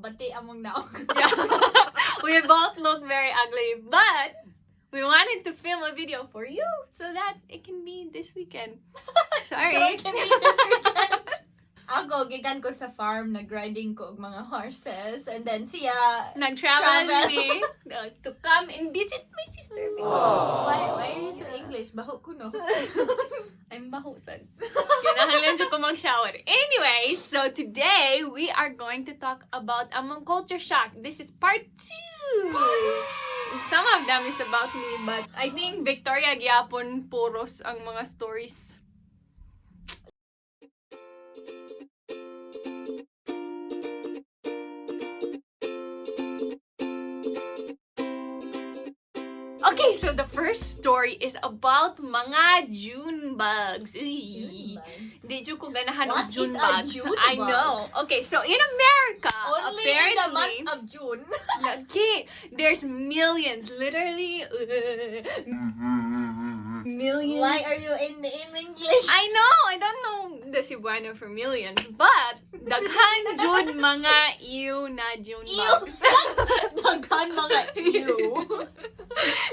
Bati among naog. Yeah. We both look very ugly, but we wanted to film a video for you so that it can be this weekend. Sorry. So it can be this weekend. Ako, gikan ko sa farm, nag-riding ko og mga horses. And then siya, Nag-travel Travel. Me to come and visit my sister. Why are you so English? Baho ko, no? I'm bahusan. Kinahanglan siya ko mag-shower. Anyway, so today we are going to talk about among culture shock. This is part 2. Some of them is about me, but I think Victoria gyapon puros ang mga stories. Okay, so the first story is about mga June bugs. June bugs. Di jud ko ganahan What og June is a bugs. June I bug? know. Okay, so in America, Only in the apparently, month of June. okay, there's millions, literally millions. Why are you in English? I know, I don't know the Cebuano for millions, but daghan jud mga ew na June Ew. bugs. Daghan mga ew.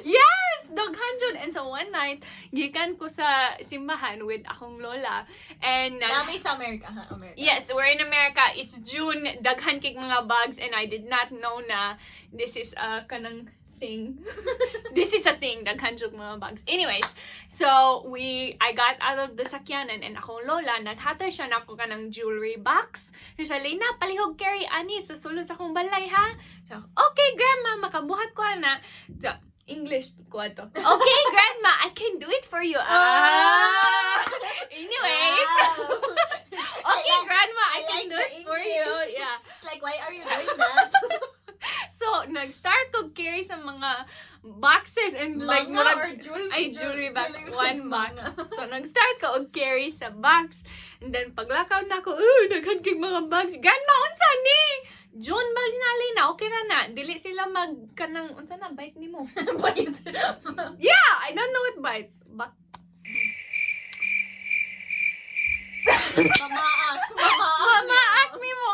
Yes! Daghan jud. And so one night, gikan ko sa simbahan with akong lola and Nami sa America, ha? America. Yes, we're in America. It's June. Daghan kay mga bugs and I did not know na this is a kanang thing. This is a thing, daghan jud mga bugs. Anyways, so we I got out of the sakyanan and akong lola naghatag siya nako kanang jewelry box. So siya, "Lena, palihog carry ani sa sulod sa akong balay ha." So, "Okay, Grandma, makabuhat ko ana." So, English ko ato. "Okay, Grandma, I can do it for you." Ah. Anyways, Wow. "Okay, Grandma, I I can like do the it for you." English. Yeah. It's like, why are you doing that? So, nag-start ko carry sa mga boxes and like, Mga murag, or jewelry? Ay, jewelry box. Jewelry One box. mga. So, nag-start ko og carry sa box. And then, paglakaw na ko, daghan kay mga bags. "Grandma, unsa ni?" "June bugs na, Lena. Okay ra na. Dili sila mag, kanang, unsa na, bite nimo?" Bite. Yeah, I don't know what bite. Bak Mamaak. Mamaak. Mamaak nimo.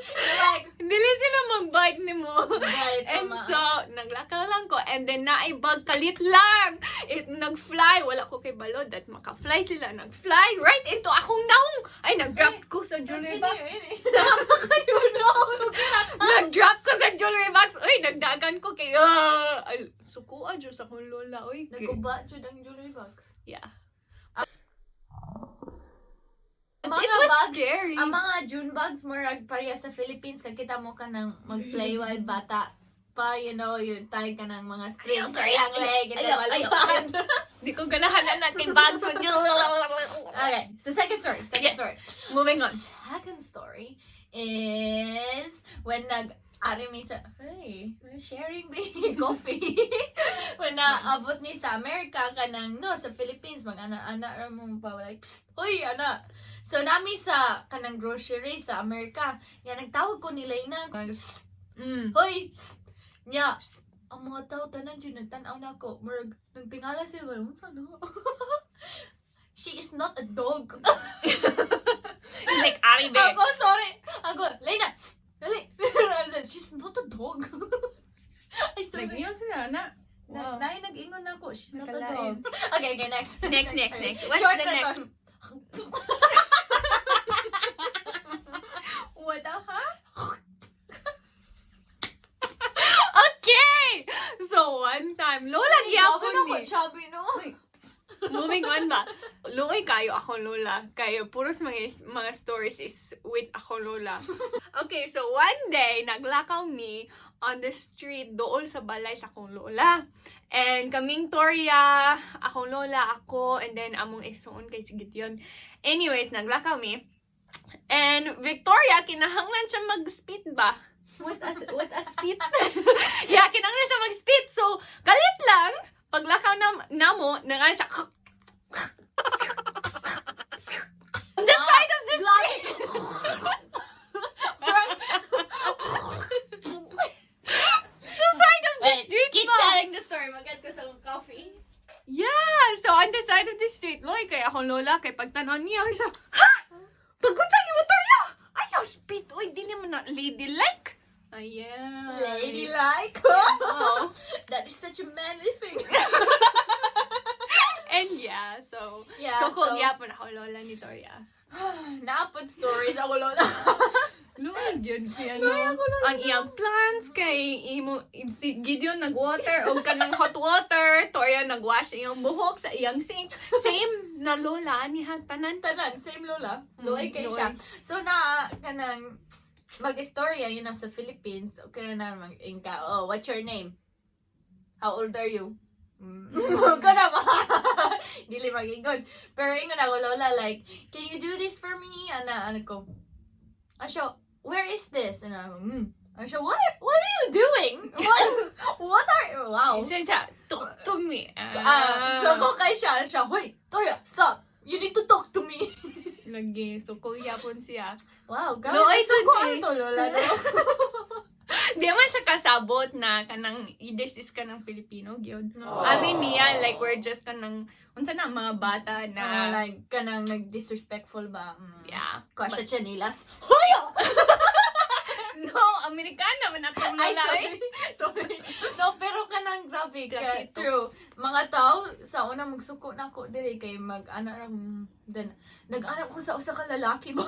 You're like, Dili sila mag-bite nimo. Bite, And mamaak. so, naglakaw lang ko. And then, naay bug kalit lang. It, nag-fly. Wala ko kay balod that maka-fly sila. Nag-fly right into akong naong. Ay, nag-drop ko sa jewelry box. Nag-drop ko sa jewelry box. Uy, nagdagan ko kay, ah, ay, sukuan jud sa akong lola. Uy, kay, Naguba jud ang jewelry box. Yeah. Mga It was bugs, scary. ang mga June bugs murag pareha sa Philippines kag kita mo ka nang mag-play with bata pa, yung tie ka ng mga string Ayaw, sa ayaw, ilang leg and then ayaw, ayaw, malupad. Di ko ganahan na kay bugs. Okay, so second story, second Yes. story. Moving on. Second story is when nag ari mi sa, hey, we're sharing me coffee. When naabot mi sa America kanang no sa Philippines mag ana-ana ra mo pa like, "Psst, hoy ana." So nami sa kanang grocery sa America, ya nagtawag ko nila ina, "Psst, hoy, psst." Nya, psst. Ang mga tao tanan jud nagtan-aw nako, murag nagtingala sila, unsa na? She is not a dog. It's like, "Ari, be." Ako, sorry. Ako, "Lena, psst, dali." I said, "She's not a dog." I still Like, yun sila, na. Na, Wow. na, nag-ingon na ako, "She's not a Nakalain. dog." Okay, next. Next, next, next. What's Short the na next? to. What the huh? Okay! So, one time, lola Ay, gyapon grabe na ko, ni. chubby, no? Moving on ba? Luoy kayo ako lola. Kayo, puros mga stories is with ako lola. Okay, so one day, naglakaw mi on the street dool sa balay sa akong lola. And kaming Toria, akong lola, ako, and then among isuon kay si Gideon. Anyways, naglakaw mi. And Victoria, kinahanglan siya mag-spit ba? What a spit? Yeah, kinahanglan siya mag-spit. So, kalit lang, paglakaw na, namo, nanga siya, on the side of the street. Sa side of the Wait, street keep ba? telling the story. Mag-get ko sa coffee. Yeah! So, on the side of the street, loy, kay akong lola, kay pagtanaw niya, siya, "Ha? Pagkunta ni motor niya! Ayaw!" Spit, oy, dili man na ladylike. Ayan. Ladylike. Oh. That is such a manly thing. And yeah, so, Yeah, so, kung so- yapon ako lola ni Toria. Naa pod stories ako lola. Luoy gyud siya, Luoy no? ako lola. Ang iyang plants kay imo si Gideon nag-water og kanang hot water, Toria nag-wash iyang buhok sa iyang sink. Same na lola niya tanan. Tanan, same lola. Luoy kay Luoy. siya. So na kanang mag-istorya yun na sa Philippines. Okay na mag-ingka. "Oh, what's your name? How old are you?" Kana ba? Dili mag-ingon. Pero ingon ako, "Lola, like, can you do this for me?" Ana, ano ko? Asya, "Where is this?" And ako. Asya, what are you doing? What are, wow. Isa siya, "Talk to me." Ah, so ko kay siya, siya, "Hoy, Toya, stop. You need to talk to me." Lagi, so kung yapon siya. Wow, grabe. Luoy Suko jud eh. ang to, Lola, no? Di man siya kasabot na kanang this is kanang Filipino gyud. No. Abi niya, like, we're just kanang unsa na mga bata na Ah, like, kanang nag-disrespectful ba? Yeah. Kuha siya chanilas. Hoy! No, Amerikana man akong Ay, lola sorry. eh. Sorry. No, pero kanang grabe ka. Plakito. True. Mga tao, sa una magsuko na ako dire kay mag ana ra then nag-ana ko sa usa ka lalaki mo.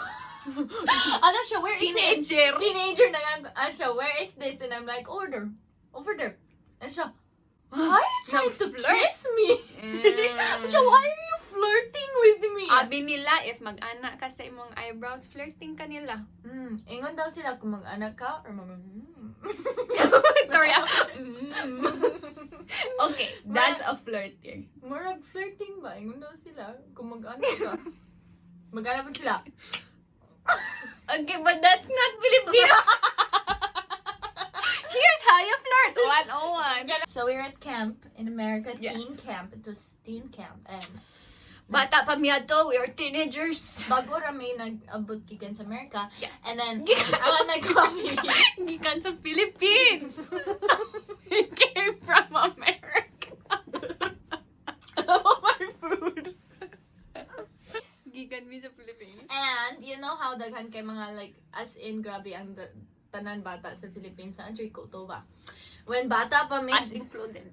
Ano siya, "Where is this?" Teenager. Teenager na nga. Ano siya, "Where is this?" And I'm like, "Order. Over there." And siya, "Why are you trying to Nag-flirt. Kiss me?" Siya, "Why are you flirting with me?" Abi nila, if mag-ana ka sa imong eyebrows, flirting ka nila. Ingon daw sila kung mag-anak ka or mag. Victoria. Okay, that's a flirting. Murag flirting ba? Ingon daw sila kung mag-anak ka. Mag-anak pa sila. Okay, but that's not Filipino. Here's how you flirt 101. So we were at camp in America, teen camp. It was teen camp. And Bata pa mi ato, we are teenagers. Bago ra may nag-abot gikan sa America. Yes. And then, ako nag-coffee. Gikan sa Philippines. We came from America. Oh, my food. Gikan mi sa Philippines. And you know how daghan kay mga, like, as in grabe ang tanan bata sa Philippines sa Android ko to ba? When bata pa mi Us included.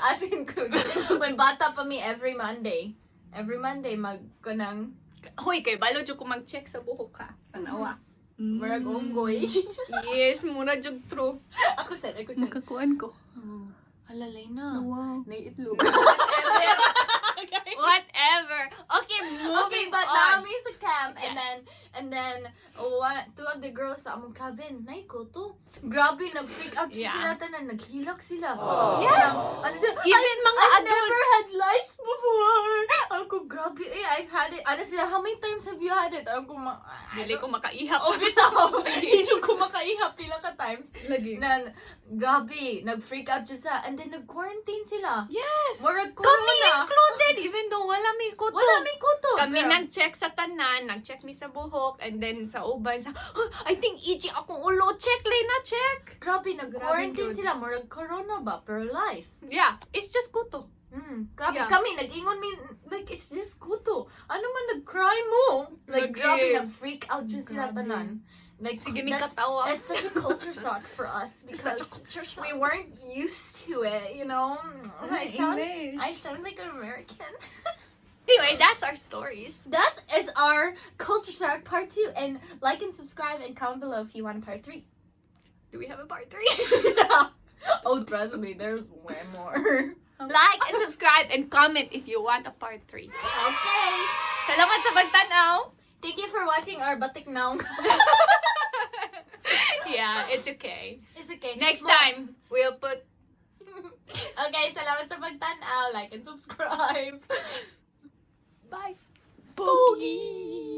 As included. When bata pa mi, every Monday. Every Monday mag kanang Hoy, kay balo jud ko mag-check sa buhok ka. Tanawa. Murag unggoy. Yes, mura jud, true. Ako sad, ako sad. Makakuan ko. Oh, halalay na. Wow. Naiitlog. Whatever. Whatever. Okay, moving Okay, but on. naa mi sa camp and then one, two of the girls sa among cabin, nay to. Grabe, nag-freak out sila tanan, naghilak sila. Yes. Ano sila? Even mga "I've adult. never had lice before." Ako, "Grabe eh, I've had it." Ano sila, "How many times have you had it?" Ako, ma Dili ko makaihap. Oh, bitaw. Hindi ko makaihap pila ka times. Lagi. Nan, grabe, nag-freak out siya sa, and then nag-quarantine sila. Yes. Murag Kami corona. included, even though wala may kuto. Wala may kuto. Kami Pero- nag-check sa tanan, nag-check mi sa buhok, and then sa uban, sa, "Huh, I think itchy akong ulo. Check, Lena, check." Grabe, nag-quarantine Grabe, sila. Murag corona ba? Pero lice. Yeah, it's just kuto. Grabe, Yeah. kami, nag-ingon mi, like, it's just kuto. Ano man, nag-cry mo? Like, Lagi. Grabe, nag-freak out jud sila Grabe. Tanan. Like, Sige, mi that's, katawa. it's such a culture shock for us It's because such a culture shock. We weren't used to it. English. I sound like an American. Anyway, that's our stories. That is our culture shock part two. And like and subscribe and comment below if you want a part three. Do we have a part three? Yeah. Oh, trust me, there's way more. Like and subscribe and comment if you want a part three. Okay. Salamat sa pagtanaw. Thank you for watching our batik now. Yeah, it's okay. It's okay. Next time, we'll put Okay, salamat sa pagtanaw. Like and subscribe. Bye. Pogi!